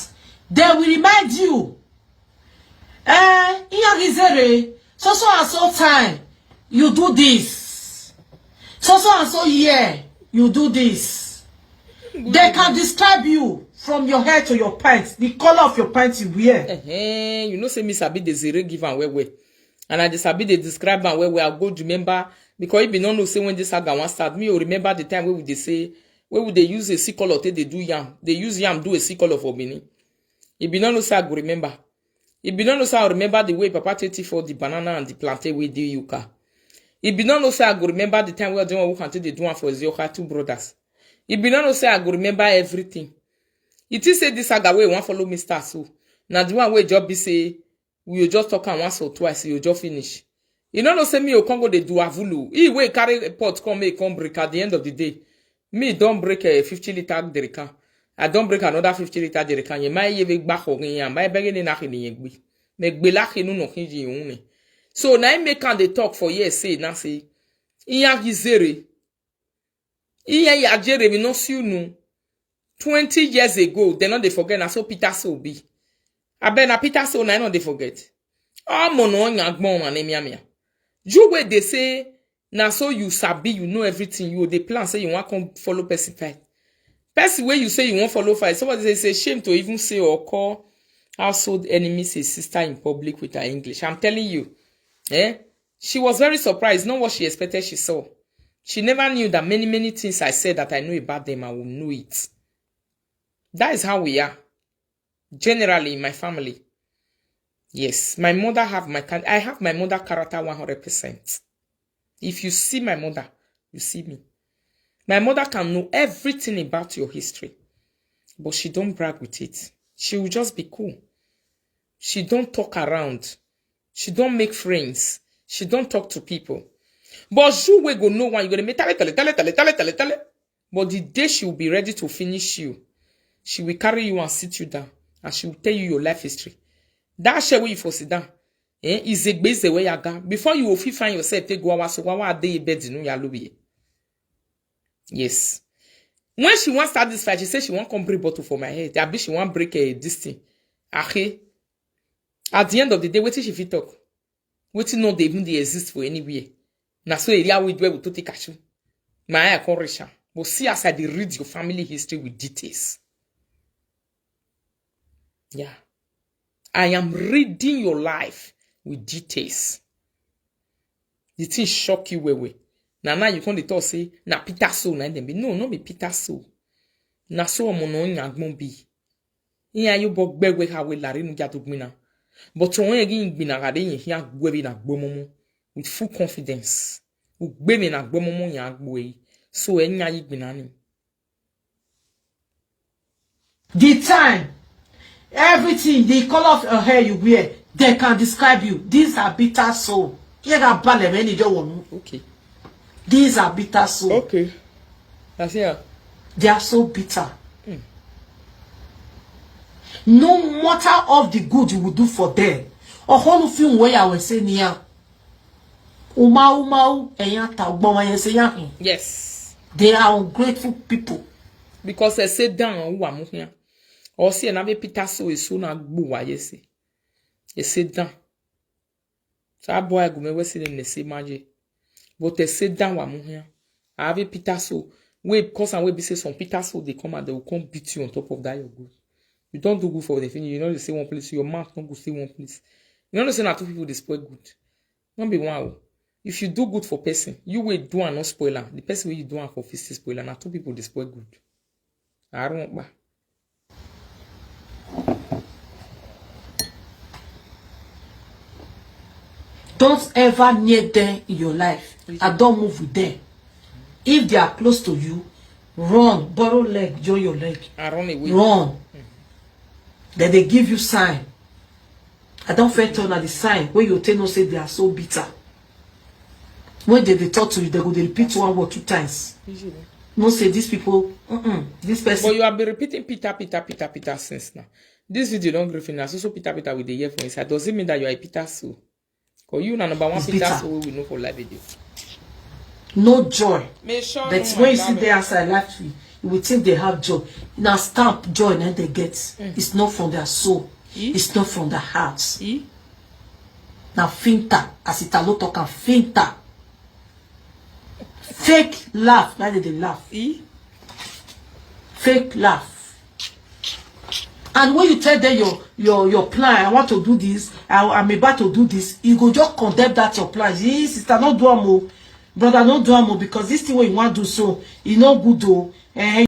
they will remind you. Eh, Iyagizere, so so and so time, you do this. So so and so year, you do this. They can describe you from your head to your pants, the color of your pants you wear. Eh, you know say me sabi the zere give am well well. And I dey sabi dey describe am well well. I go remember because if you no know say when this saga wan start, me o remember the time wey we dey say wey we dey use a sickle or take dey do yam. Dey use yam do a sickle for Benin. If you no know say I go remember. If you no know say I remember the way Papa take thief all the banana and the plantain wey dey Yuka. If you no know say I go remember the time wey Odeon Wokan take dey do am for Ezioka two brothers. If you no know say I go remember everything. You think say this saga wey wan follow me start so? Na the one wey just be say we go just talk am once or twice, you go just finish. You no know say me o come go dey do avulu. He wey carry pot come make come break at the end of the day. Me don break a fifty liter jerrycan. I don break another fifty liter jerrycan. You might even back on him. My begging in akin in gbe. Me gbe laki no no kinji yun. So na him make am dey talk for years say na say. Iya gizere. Iya ya jere we no see you no. Twenty years ago, they no dey forget na so Peter so be. I bet na Peter so na no dey forget. Oh mo no nya gbon man mia mia. You wey dey say na so you sabi, you know everything, you dey plan say you wan come follow person fight. Person wey you say you wan follow fight, somebody say it's a shame to even say or call household enemies a sister in public with her English. I'm telling you, eh? She was very surprised, not what she expected she saw. She never knew that many, many things I said that I know about them, I will know it. That is how we are. Generally, in my family. Yes, my mother have my char- I have my mother character one hundred percent. If you see my mother, you see me. My mother can know everything about your history, but she don't brag with it. She will just be cool. She don't talk around. She don't make friends. She don't talk to people. But you wey go know one, you gonna make tale, tale, tale, tale, tale, tale, tale. But the day she will be ready to finish you, she will carry you and sit you down, and she will tell you your life history. That share where you for sit down, eh, is a base where you go. Before you will fit find yourself, take go out, so why, why dey bed, you know, you are. Yes. When she wan start this fight, she say she wan come break bottle for my head. Abi she wan break, eh, this thing. Ahe. At the end of the day, wetin she fit talk? Wetin no dey even dey exist for anywhere. Na so area we dwell with Toti Cashew. My eye come reach am. But see as I dey read your family history with details. Yeah. I am reading your life with details. The thing shock you well well. Na now you come dey talk say na Peter soul na dem be. No, no be Peter soul. Na so omo no nyagbon be. Iya yo bo gbegbe ha we lari nu jadu gbina. But on egi gbina ga de yin hia gwe bi na gbomomo with full confidence. Ugbe mi na gbomomo ya gbo yi. So enya yi gbina ni. The time, everything, the color of your hair you wear, they can describe you. These are bitter soul. Yega bale meni jo wonu. Okay. These are bitter soul. Okay. That's here. They are so bitter. No matter of the good you will do for them, or whole thing where I will say near. Uma uma u eyan ta gbon yen se yan hin. Yes. They are ungrateful people. Because e se dan wa mu hin. O si e na be Peter so e so na gbo wa ye se. E se dan. Sa boy go me we se dem ne se maje. But e se dan wa mu hin. I have a Peter so. We cause and we be say some Peter so they come and they will come beat you on top of that your good. You don't do good for the thing. You know they say one place. Your mouth don't go stay one place. You know they say na two people they spoil good. No be one o. If you do good for person, you will do and not spoil am. The person wey you do am for fit still spoil am. Na two people dey spoil good. Arun pa. Don't ever near them in your life. I don't move with them. If they are close to you, run, borrow leg, join your leg. I run away. Run. Then they give you sign. I don't fail turn at the sign where you tell no say they are so bitter. When they, they talk to you, they go they repeat one word two times. No say these people, mm-mm, this person. But you have been repeating Peter, Peter, Peter, Peter since now. This video don't grief now. So, so Peter, Peter with the year for inside. Does it mean that you are a Peter so? Because you na number one Peter so we know for live video. No joy. But when you see they outside life, you will think they have joy. Now stamp joy and they get. It's not from their soul. It's not from their hearts. Now finta, as Italo talk and finta. Fake laugh, now they laugh. Fake laugh. And when you tell them your your your plan, I want to do this, I, I'm about to do this, you go just condemn that your plan. Hey, sister, not do amo, brother, not do amo, because this thing what you want to do so, e no good though. Eh,